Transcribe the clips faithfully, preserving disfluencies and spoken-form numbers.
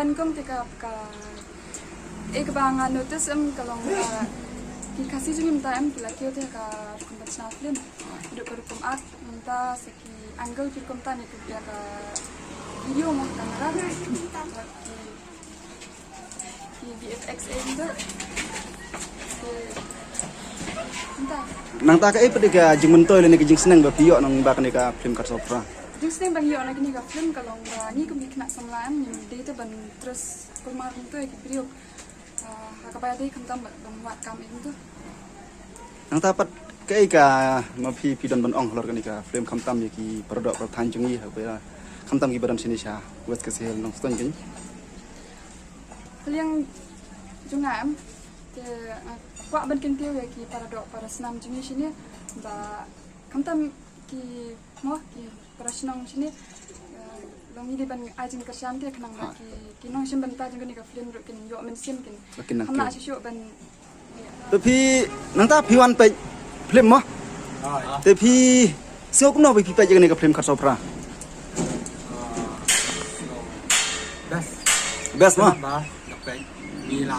Kum te ka, ka, eh, kaba nga notice em ka long ka, ki Khasi jong ngi mynta em ki la kiew te ka rukom ban shna film. Duk ka rukom art mynta sa ki angle ki rukom ta ne ki bia ka video mo ka kamera. Ki, ki V F X em tu. Mynta. Nangta kaei pat ka jingmyntoi lane ka jingsneng ba phi ïoh nang ba kane ka film Khatsawphra? Jingsneng ba ngi ïoh na kane ka film ka long ba ngi kum ki khynnah samla em ngim dei te ban trust kulmar kumto ïa ki briew. Ah, ha kaba ïadei khamtam ba ban wad kam em tu. Nangta pat kaei kaba phi, phi don ban ong halor kane ka film khamtam ïa ki paradoh parathan jong ngi ha ba khamtam kiba don shane sha West Khasi Hills Nongstoiñ keiñ? Ka liang jong nga em te, ah, kwah ban kyntiew ïa ki paradoh parasnam jong ngi shane ba khamtam ki mo ki parashnong shane, eh, long ngi dei ban ai jingkyrshan te khnang ba ki, ki nongshim bynta jong kane ka film ruh kin ïoh mynsiem kin, kin nang kham lah shuh shuh ban. Te phi nangta phi wan peit film mo? Te phi sngew kumno ba phi peit ïa kane ka film Khatsawphra? Best. Best mo? Ba, ba peit. Ngi la,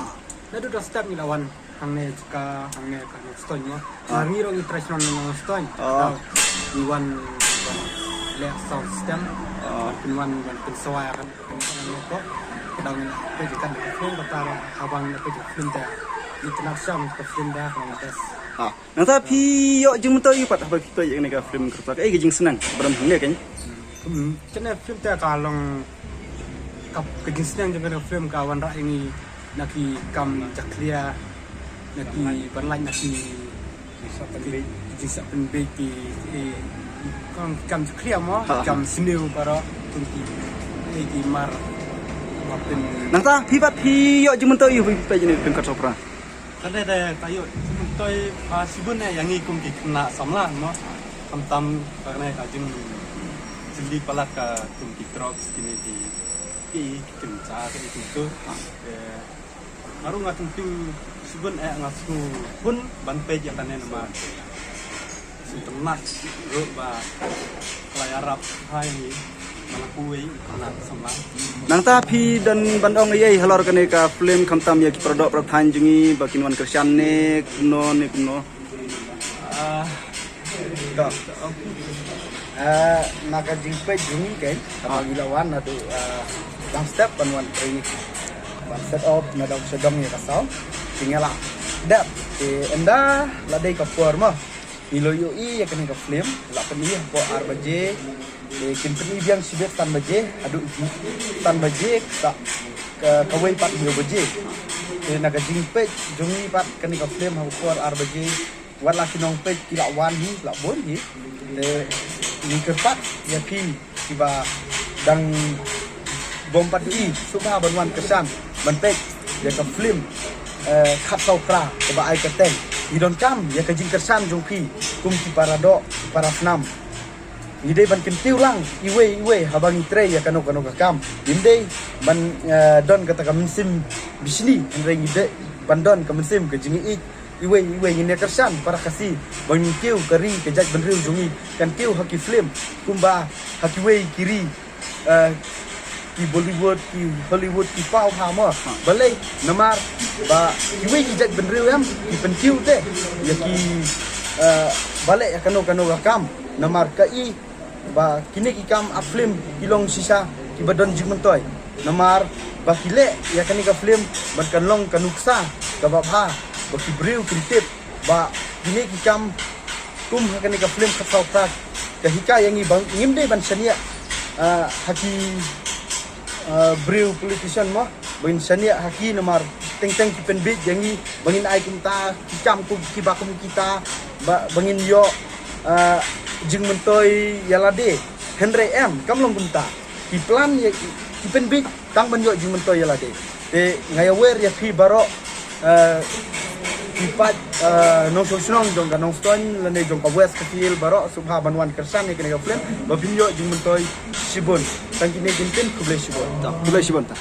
naduh da step ngi la wan hangne jaka, hangne ka Nongstoiñ mo. Ah. Ngi ruh ngi trai shnong Nongstoiñ. Ah. Ngi wan, wan leh sound system. Ah. Pynwan wan pynsawa ïa ka, ka, ka, ka, ka dang peit ka film kata ruh, haba ngi peit ka film te ngi tnat sham ka film te ka long best. Ah. Nangta phi ïoh jingmyntoi pat haba phi peit ïa kane ka film Khatsawphra, kaei ka jingsneng ba don hangne keiñ? Hmm, kane film te ka long ka, ka jingsneng jong kane ka film ka wanrah ïa ngi na ki kam jakhlia, na ki ban lait na ki jingsah pynbeit, ki, ki, ki kam, kam jakhlia mo, ha, ha, kam sniew baroh, kum ki, eh, ki mar, mar pyn- Nangta phi pat phi ïoh jingmyntoi ïa phi peit ïa kane ka film Khatsawphra? Kane te ka ïoh jingmyntoi ba shibun eh ïa ngi kum ki khynnah samla mo. Khamtam kane ka jingjylli palat ka kum ki drugs kine ki, ki, ki kynja ki, ki tu. Eh, nga ruh nga kyntu shibun eh nga sngewbha ban peit ïa kane namar sngewtynnat ruh ba ka la ïarap ha ngi. Nangta phi don ban ong ei ei halor kane ka film khamtam ïa ki paradoh parathan jong ngi ba kin wan kyrshan ne kumno ne kumno? Ah, to. Ah, na ka jingpeit jong ngi keiñ, haba ngi la wan naduh, ah, dang step ban wan trei ban set up na dong sha dong ïa ka sound. Te ngi la dep te ynda la dei ka por mo. Ngi la ïohi ïa kane ka film, la pyni hapoh ar baje, te kin pyni biang shibit san baje, haduh san baje, sa ka, kawei pat hynñiew baje. Te na ka jingpeit jong ngi pat kane ka film hapoh ar baje, wat la ki nongpeit ki la wan hi, la bun hi. Te ngi kyrpad ïa phi kiba dang bym pat ïohi, sngewbha ban wan kyrshan ban peit ïa ka film, eh, Khatsawphra kaba ai kyrteng. Ngi donkam ïa ka jingkyrshan jong phi kum ki paradoh, ki parasnam. Ngi dei ban kyntiew lang iwei iwei haba ngi trei ïa kano kano ka kam. Ngim dei ban, eh, don kata ka mynsiem bishni, hynrei ngi dei ban don ka mynsiem ka jingïeit. Iwei iwei ngin ïa kyrshan para Khasi ba ngin kiew ka ri ka jaitbynriew jong ngi, kan kiew ha ki film kumba ha kiwei ki ri, eh, ki Bollywood, ki Hollywood, ki paw ha mo. Balei? Namar ba kiwei ki jaitbynriew em ki pynkiew te ïa ki, eh, balei ïa kano kano ka kam. Namar ka i ba kine ki kam ap film ki long shisha kiba don jingmyntoi. Namar ba ki leh ïa kane ka film ban kan long ka nuksa kaba bha ba ki briew kin tip ba kine ki kam kum ha kane ka film Khatsawphra ka hikai ïa ngi ba ngim dei ban shaniah, ah, ha ki, ah, briew politician mo. Ba ngin shaniah ha ki namar teng teng ki pynbeit ïa ngi ba ngin ai kumta ki kam kum kiba kum kita ba, ba ngin ïoh, ah, jingmyntoi ïa lade. Hynrei em kam long kumta. Ki plan ïa ki, ki pynbeit tang ban ïoh jingmyntoi ïa lade. Te nga ïawer ïa phi baroh, eh, ki paid, eh, nongshong shnong jong ka Nongstoiñ lane jong ka West Khasi Hills baroh, sngewbha ban wan kyrshan ïa kane ka film ba phin ïoh jingmyntoi shibun. Tang kine ki ktien, khublei shibun. Khublei shibun ta.